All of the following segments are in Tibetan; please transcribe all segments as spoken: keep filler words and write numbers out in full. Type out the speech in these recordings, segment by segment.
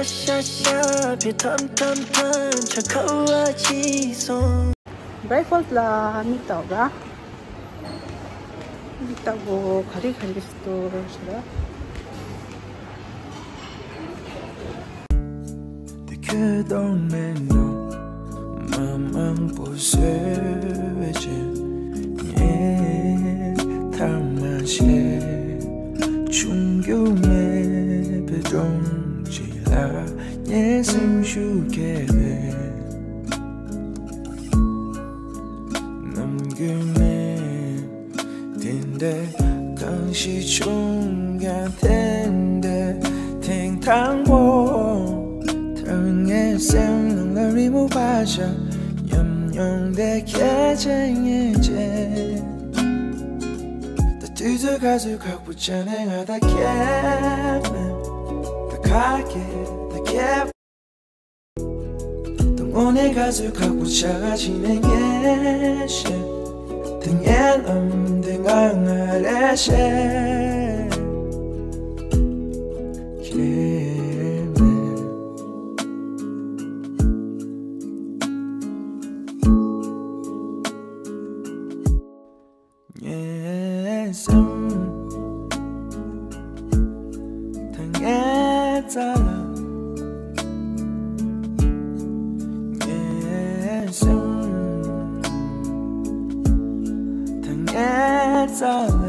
ཤ་ཤ་བི་ཐམ་ཐམ་ཐམ་ཆ་ཁ་བ་ཅི་སོང་། བྷེ་རེག་ཕ་སི་ལ་མིག་ལྟ་བ། མིག་ལྟ་བོ་ག་རེ་ག་རེ་སྟོར་ཞེས་ལ། དེ་ཁྱོད་གཏོང་མེད་ནོ། མ་མང་པོ་བཟོས་བྱས་ངས་ཐ་མ་བྱས། ཆུང་རྒྱུ་མེད་པའི་སྒྲོམ་གཅིག་ལ་ངའི་སེམས་ཤུགས་སྐྱེས་པས། ནམ་རྒྱུན་ནས་དེ་འདྲའི་གང་ཞིག་བྱུང་ཡང་དེ་འདྲའི་ཐེངས་དང་པོ། ཐར་ངའི་སེམས་ནང་ལ་རི་མོ་པ་ཞག་ཉམས་མྱོང་དེ་ཁྱེད་ཅན་ངེས་ཅན། ད་དུས་ཚོད་ག་ཚོད་ཁག་པོ་བྱས་ནས་ང་ད་ཁྱེད་མེད། ད་ཁ་སྐད་ད་ཁྱེད། དངོས་གནས་ག་ཚོད་ཁག་པོ་ཆགས་ཕྱིན་ནས་ངས་ཤེས། དེ་ངའི་ལམ་དེ་ང་ང་རེ་ཤེས། ཁྱེད་མེད། ངའི་སེམས་ད་ངའི་རྩ་ལ། ངའི་སེམས་ད་ངའི་རྩ་ལ།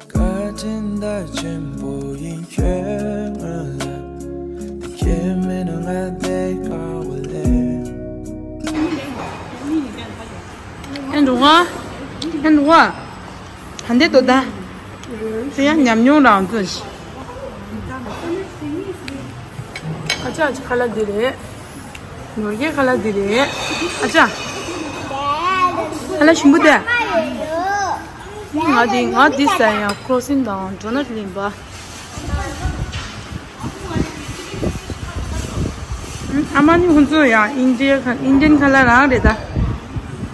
བཀའ་དྲིན་ད་ཆེན་པོ་ཡིན་ཁྱོད་ང་ལ། དེ་ཁྱེད་མེད་ན་ང་བསྡད་དཀའ་བ་ལས། ཨེ་འགྲོ་ང་། ཨེ་འགྲོ་ང་། ད་འདི་ལྟོས་ད། དེ་ཡང་ཉམས་མྱོང་རང་ཚོད། ཨ་ཅག་ཨ་ཅག་ཁ་ལག་འདི་རེད། ནོར་གྱི་ཁ་ལག་འདི་རེད། ཨ་ཅག་ཁ་ལག་ཞིམ་པོ་དེ། ང་འདི་ང་འདི་ཟ་ཡང་ཁོ་སིན་དང་ཇོ་ནད་ལིན་པ། ཨ་མ་ནི་ཁོང་ཚོ་ཡང་ཨིན་ཌི་ཡ་ཁ་ཨིན་ཌི་ཡན་ཁ་ལག་རང་རེད་ད།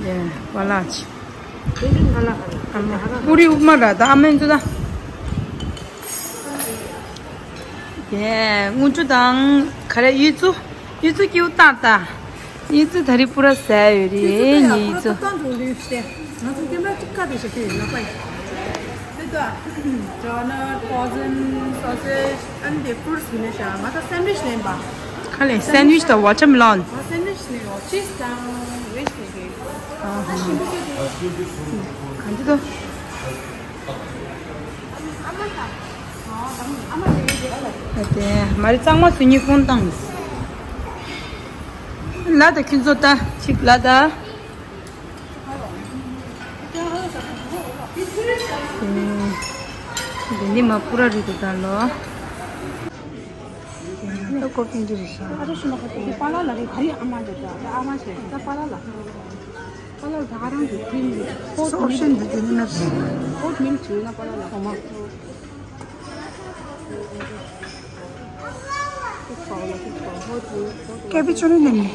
ཡེ་བ་ལ་ཆི། ཨ་མ་པུ་རི་དབུ་མ་ར་ད་ཨ་མ་ཡིན་ཚོ་ད། ཡེ་དངུལ་ཆུ་དང་ག་རེ་ཡུ་ཚུ་ཡུ་ཚུ་ཀྱིའུ་ཏང་ཏ། ཡུ་ཚུ་ད་རི་པུ་ར་ཟ་ཡོད་རེད་ངའི་ཡུ་ཚུ། ང་ཚོ་ཀེམ་ར་གཅིག་ཀ་དེ་ཞིག་དེ་ཡིན་ན་པ་ཡིན། དེ་ད་ཇོ་ནད་ཕོ་ཛན་སོ་སེ་ཨན་དེ་ཕུར་སི་ནས་ཤ་ང་ཚོ་སེན་ཝིཆ་ལེན་པ། ཁ་ལས་སེན་ཝིཆ་དང་ཝ་ཊར་མེ་ལོན། ང་སེན་ཝིཆ་ནས་ཡོ་ཅིས་དང་ཝེཇ་ནས་རེད། ཨ་ཧ། ག་འདི་དོ། ཨ་དེ་མ་རི་གཙང་མ་སུ་ཉིད་ཀུན་བཏང་། ལ་ད་ཁྱུ་ཚོ་ད་ཅིག་ལ་ད། འདི་ནི་མ་པུ་ར་རི་དུ་ད་ལོ། ད་ཀོ་ཕིན་དུ་རི་ཤ། ཨ་རེ་ཤི་མ་ཁ་ཏེ་པ་ལ་ལ་རི་ག་རི་ཨ་མ་འདི་ད་ཨ་མ་ཤེ་ད་པ་ལ་ལ། པ་ལ་ད་རང་གི་ཁྲིམ་ཧོ་ཊི་མིལ་ཁྲིམ་ཧོ་ཊི་མིལ་ཁྲིམ་ན་པ་ལ་ལ་ཧོ་མ། ཀེ་པི་ཅོ་ནི་ནེམ་ནི།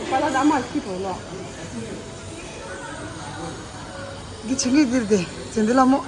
པ་ལ་ད་མ་ཁི་པོ་ལོ། འདི་ཆི་ངི་འདིར་དེ་ཙན་དེ་ལ་མོ།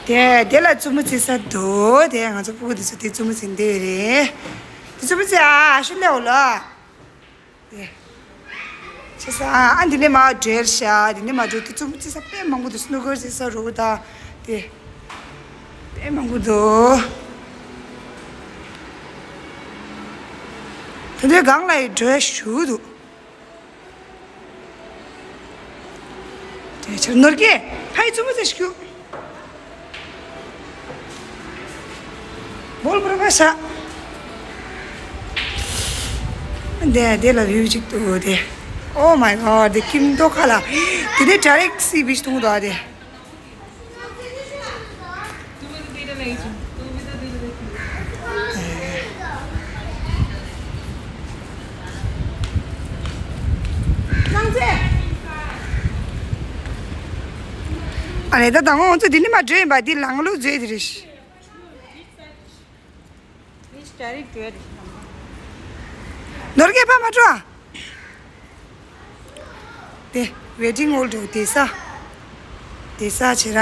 དེ་དེ་ལ་བཙུན་མོ་བརྩི་ས་འདུག་དེ་ང་ཚོ་སྤུ་གུ་དེ་ཚོ་དེ་བཙུན་མོ་བརྩི་འདི་རེད། དེ་བཙུན་མོ་བརྩི་ཨ་ཨ་ཤུ་ལེའོ་ལ། དེ། ཆེ་ས་ཨ་འདི་ནས་མ་བྲེལ་ཤ་འདི་ནས་མ་བྲེལ་དེ་བཙུན་མོ་བརྩི་ས་དཔེ་མང་པོ་འདུག་སྣུ་ཀར་བརྩི་ས་རུ་དང་དེ། དཔེ་མང་པོ་འདུག་དེ་འདྲའི་སྒང་ལ་ཡི་བྲོས་ཞུ་འདུག་དེ་ཕྱིར་ནོར་གྱི་ཕའི་བཙུན་མོ་ཚེ་ཤུ། བོལ་བོལ་བ་ཤ། དེ་དེ་ལ་བིའུ་ཅིག་འདུག་དེ། Oh my god, དེ་ཀིམ་ཏོ་ཁ་ལ། དེ་དེ་direct sea beach མཐོང་འདུག་དེ། ཨ་ལེ་ད་དང་ང་ཚོ་འདི་ནས་མར་འགྲོ་ཡིན་པ། འདི་ལང་ལུགས་མཛོད་དེ་རེད། ནོར་གྱི་ཕ་མ་འགྲོ་ཨ། དེ་wedding hall འགྲོ། དེ་ས། དེ་ས་བྱེད་ར།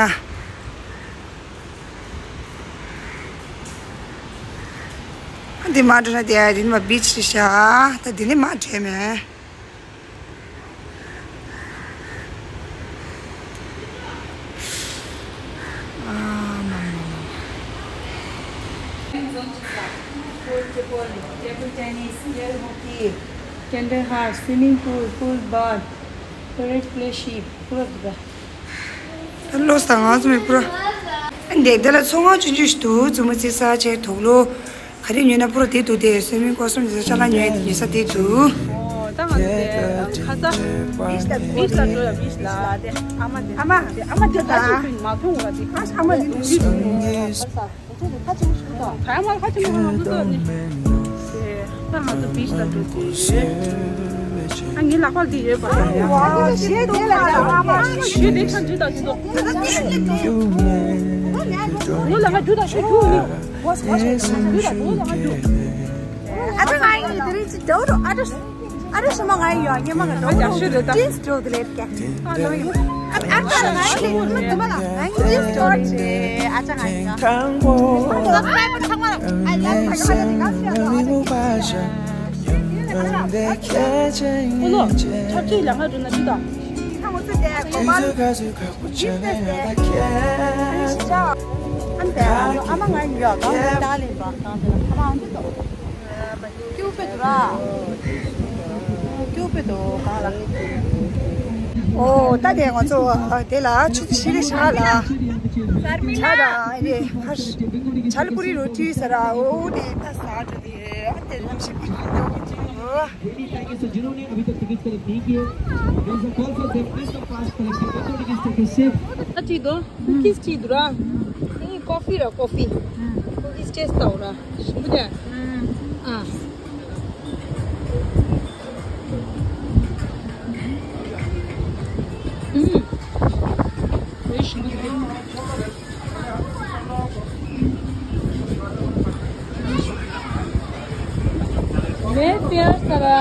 འདི་མར་འགྲོ་ན་དེ་ཨ་རི་མ་beach རེད་ཤག་ད་འདི་ནས་མར་འགྲོ་མེད། Pool, table, table tennis, air hockey, tender heart, swimming pool, pool bath, parade play ship, ད་བློ་བཟང་ང་ཚོ་མི་པུ་ར། འདི་འདི་ལ་ཚོང་ཁང་ཆུང་ཆུང་ཞིག་འདུག་མཛུབ་མོ་རྩེ་ས་བྱས། དུག་ལོག་ག་རེ་ཉོས་ན་པུ་ར་དེ་འདུག་དེ་སོན་མི་ཀོ་སོན་དེ་ས་ཅ་ལག་ཉོས་ཉོ་ས་དེ་འདུག་ཨོ་ད་ང་ཚོ་དེ་ཁ་ས་beach ལ་འགྲོ་ཡ། beach ལ་དེ་ཨ་མ་དེ་ཨ་མ་དེ་ཨ་མ་དེ་ད་ཨ་མ་དེ་ཨ་མ་དེ་ཁ་ས་ཨ་མ་དེ་འདུག་ད་ང་ཚོ་beach ལ་འགྲོ་དུས་དེ་ད་ང་ཚོ་beach ལ་འགྲོ་དུས། ཨ་ངའི་ལག་པ་འདི་ཡོད་པ། ཞེས་དེ་ལ་ཞེས་དེ་ཁ་འཇུ་དང་ཞུ་དོ། ངོ་ལ་ང་འཇུ་དང་ཞུ་རྒྱུ་ནི། ཨ་ད་ང་ཡི་དེ་རིང་ཅི་འདྲ་བོ་ཨ་ད། ཨ་རེ་ཞི་མ་ང་ཡི་ཡོད་ཉི་མ་ང་འགྲོ་ཨ་ཅག་ཤོད་དོ་ད། ཏིས་འགྲོ་དེ་ལེབ་ཀྱ། ཨ་ནང་ཡོད། ཨ་ཨ་ད་ང་ཡི་ལེབ་ཀྱ་དུ་མ་ལ་ང་ཡི་ཏིས་འགྲོ་ཅེ་ཨ་ཅག་ང་ཡི་ཡོད། སབ་སི་ཀ་རེབ་ཚང་མ་ལ་ཨ་ཡ་ཁ་ཁ་ཁ་ཁ་ཁ་ཁ། ཨོ་ལོ། ཆབ་ཆའི་ལ་ང་འགྲོ་ན་འགྲོ་དང་། ཨ་མ་ང་ཡི་ཡོད་ཨ་མ་ང་ཡི་ཡོད་གང་ལྟར་ལེན་པ་གང་ལྟར་ཨ་མ་ཨ་འདི་དང་། ཀྱུ་པེ་དུ་ར། ཀྱུ་པེ་དུ་གང་ལ། ཨོ་ད་དེ་ང་ཚོ་དེ་ལ་ཆུ་ཤི་རི་ཤ་ལ། ཆ་དང་ཨ་རེ་ཕ་ཤ་ལ་པུ་རི་རོ་ཏི་ཟེར་ར། ཨོ་དེ་ད་ཟ་འགྲོ་དེ་ཨ་དེ་ལམ་ཞིག་གི་ཡོག་གི་ཅིག་ཡོད། Thank you, sir. जिन्होंने अभी तक tickets collect नहीं किए, there is a call for them, please come fast, collect your tickets, take a seat. ཨ་ཅི་དོ། ཀུ་ཀིས་ཅི་འདུག་ར། ཨེ་ཀོ་ཕི་ར་ཀོ་ཕི། ཀུ་ཀིས་ཅེས་ཏའོ་ར། ཞིམ་པོ་རེད། ཨ། ཨུམ། རེད་ཞིམ་པོ་རེད། मैं प्यार सरा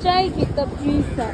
चाय की तपली सा।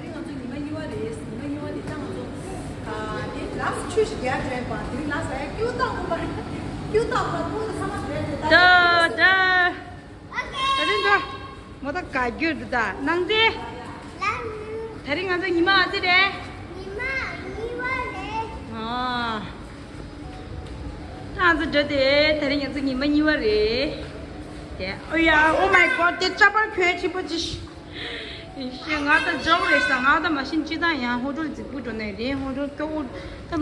ང་ཚོ་ཉི་མ་གཉིས་པ་རེད། ཉི་མ་གཉིས་པ་དེ་ད་ང་ཚོ་ཨ་དེ་ལགས་ཆུ་ཞིག་རྒྱག་དྲན་པ་དེ་རིང་ལགས་ཨ་ཀྱུ་བཏང་དགོས་པ་ཀྱུ་བཏང་པ་ཁོང་ཚོ་ཚང་མ་བྲོས་ཏེ་ད་ད་ད་རིང་འགྲོ། མོ་ད་ག་རྒྱུར་འདུག་ད་ནང་རྩེ། ད་རིང་ང་ཚོ་ཉི་མ་ཨ་ཙི་རེད། ཉི་མ་གཉིས་པ་རེད། ཨ། ད་ང་ཚོ་འགྲོ་དེ་ད་རིང་ང་ཚོ་ཉི་མ་གཉིས་པ་རེད། དེ་ཨོ་ཡ། Oh my God, དེ་ཅ་པར་གྱོན་ཆེན་པོ་ཅི་ཤི། ཤི་ང་ད་ཇོག་རེད་ས། ང་ད་མ་ཤིན་ཅི་ད་ཡང་ཧོ་ཊལ་རྫིག་པོ་འགྲོ་ནས་རེད། ཧོ་ཊལ་སྐྱོ་བོ་ད་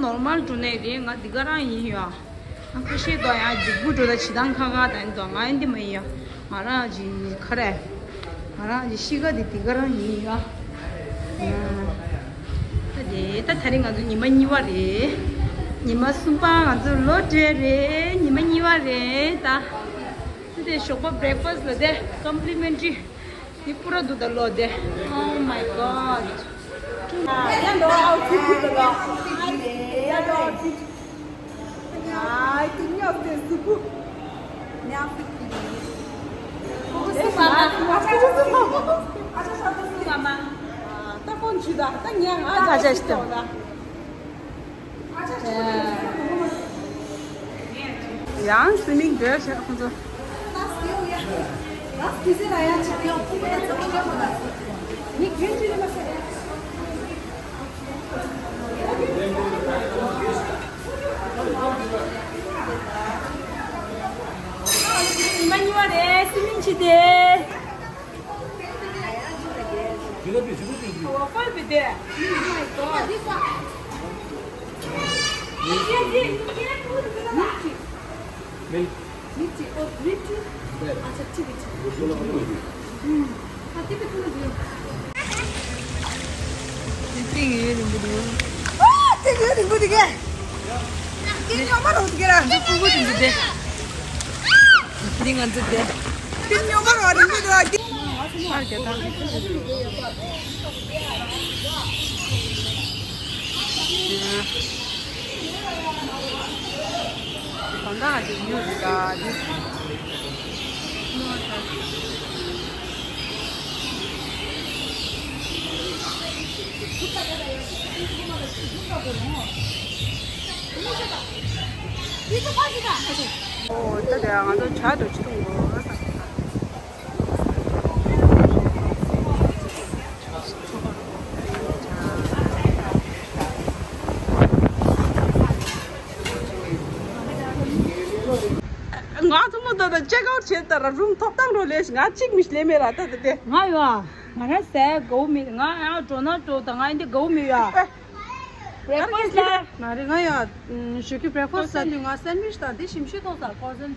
ནོར་མལ་འགྲོ་ནས་རེད། ང་འདི་ག་རང་ཡིན་ཡ། ང་ཁ་ཤས་དོ་ཡང་རྫིག་པོ་འགྲོ་ད་ཇི་ལྟར་ཁ་ཁ་ད་ཡིན་དོ་ང་ཡིན་འདི་མ་ཡིན་ཡ། ང་རང་གི་ཁ་རེད། ང་རང་གི་གཤིས་ཀ་འདི་འདི་ག་རང་ཡིན་ཡ། ད་དེ་ད་ད་རིང་ང་ཚོ་ཉི་མ་གཉིས་པ་རེད། ཉི་མ་གསུམ་པ་ང་ཚོ་ལོ་བགྲེས་རེད། ཉི་མ་གཉིས་པ་རེད་ད། ད་དེ་ཞོགས་པ་breakfast ལ་དེ་complimentary དེ་པུ་ར་འདུག་ད་ལོ་དེ། Oh my God. ཡ་འདོ་ཨའོ་ཚིག་གི་འདོ་ལ། ཡ་འདོ་ཨའོ་ཚིག་ཨ་ཀི་ཉོག་དེ་སུ་ཀུ། ཉག་སུ་ཀི་ནི། ཁོ་ཀུ་སུ་མ་མ། ཁོ་ཀུ་སུ་མ་མ། ཨ་ཅག་ས་ཀུ་སུ་མ་མ། ཨ་ད་ཕོན་ཆུ་ད་ད་ཉག་ང་ཨ་ཅག་ཅག་ཅི་ཏོ་ད། ཨ་ཅག་ཅག་ཅག་ཡང་སུ་མིང་འདོད་བྱས་ཁོ་ཚོ། ཉི་མ་གཉིས་པ་རེད། སུ་མིང་ཆི་དེ། Milk. Milk tea. Oh, milk tea. Bad. ཨ་ཅག་ཅི་བི་ཅི། ཨ་ཏི་བི་ཁུ་ལ་ཡོད། ཏི་ཡོད་རིང་པོ་འདུག་ཨ་ཏི་ཡོད་རིང་པོ་འདུག་གས། ཏི་ཉོ་མ་རོ་འདུག་གས་ར། འདི་ཀུ་ཀུ་འདི་འདི་དེ། འདི་ང་ཚོ་དེ། ཏི་ཉོ་མ་རོ་རིང་པོ་འདུག་གས། ཨ་རྒྱ་ད། གང་ག་ང་ཚོ་ཉོ་རེད་ད་འདི། ཨོ་ད་དེ་ང་ཚོ་ཇ་འདྲ་ཅིག་འཐུང་དགོས། ང་ཚོ་མོ་ད་ད་check out བྱེད་ད་ར་རུམ་ཐོབ་ཐང་རོ་ལས་ང་གཅིག་མི་ལས་མེད་ར་ད་ད་དེ། ང་ཡོད་ང་ར་ཟས་དགའ་བོ་མེད། ང་ཨ་འགྲོ་ན་འགྲོ་ད་ང་འདི་དགའ་བོ་མེད་ཡ། Breakfast ལ། མ་རེད་ང་ཡ་ཞོགས་ཀྱི་breakfast ཟ་དུས་ང་sandwich དང་འདི་ཞིམ་ཤོས་ཐོག་ཟ་croissant།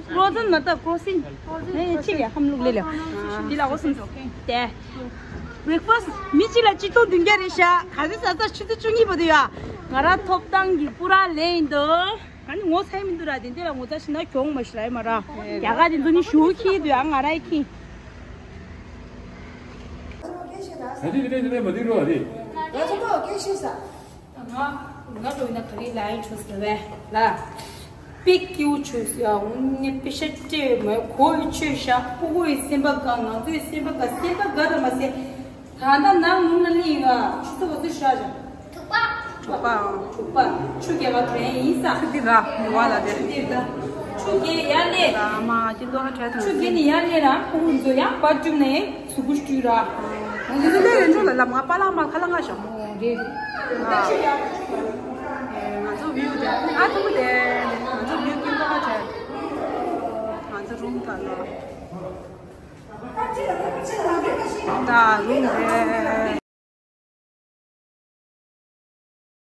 Croissant མ་ད་croissant། Croissant ནས་ཅི་ཡ་ཁམ་ལུག་ལེ་ལེ། འདི་ལ་འོ་སུམ་ཞོགས་ཀྱི་དེ། Breakfast མི་གཅིག་ལ་ཆིག་སྟོང་བདུན་བརྒྱ་རེད་ཤག་ག་ཚོད་ཟ་ས་ཆུ་ཚོད་བཅུ་གཉིས་པ་དུ་ཡ། ང་ར་ཐོབ་ཐང་གི་པུ་ར་ལེན་འདུག་ང་ནི་ངོ་ཚ་ཡི་མི་འདུག་ར་དེ་འདི་ལ་ངོ་ཚ་ཞིག་ན་གྱོང་མ་ཞིག་ར་ཡི་མ་ར། རྒྱ་གར་དེ་ཚོ་ནི་ཞུ་ཁྱི་དུ་ཡ་ང་ར་ཡི་ཁྱི། ད་དེ་དེ་དེ་དེ་མ་དེ་རོ་རེད། ང་ཚོ་མོ་སྐད་ཤེས་ས། ང་ང་འགྲོ་ཡིན་ན་ག་རེ་ལ་ཡིན་ཆོས་ཟེར་བས་ལ། པིག་ཀིའུ་ཆོས་ཟེར་ཡ་འུ་ནི་པི་ཤ་སྤྲེའུ་མ་གོ་ཡི་ཆོས་ཤ་ཕུ་གུ་ཡི་སེམས་པ་དགའ། ང་ཚོ་ཡི་སེམས་པ་དགའ། སེམས་པ་དགའ་དང་མ་ཟད། ད་ལྟ་ནང་ལུང་ལ་ལི་ཡིན་ང་ཆུ་ཚོད་ག་ཚོད་ཤ་ཞག་དྲུག་པ། དྲུག་པའང་དྲུག་པ་ཆུ་རྒྱག་ག་དྲན་ཡིན་ས། ཆུ་འདི་ར་མི་བ་ལ་དེ། ཆུ་འདི་ད་ཆུ་རྒྱག་ཡར་ལེ། ད་མ་ཅི་ལོ་ཧ་ཁྲལ་ཆུ་དང་། རྒྱག་ནི་ཡར་ལེ་ར་ཕུ་གུ་ཚོ་ཡང་པར་བཅུག་ནས། གཟུགས་པོ་བཅུས་ར། ང་ཚོ་ལས་རེ་འགྲོ་ལ་ལབ་ང་པ་ལག་མ་ཁ་ལག་ང་ཞོག་མོ་རེད། ང་ཚོ་view་དེ་ཨ་ཐུ་མི་དེ་ང་ཚོ་view་ཀིན་པ་ཁ་བྱས། ང་ཚོ་རུམ་ཐ་ལ། ད་རུམ་རེད།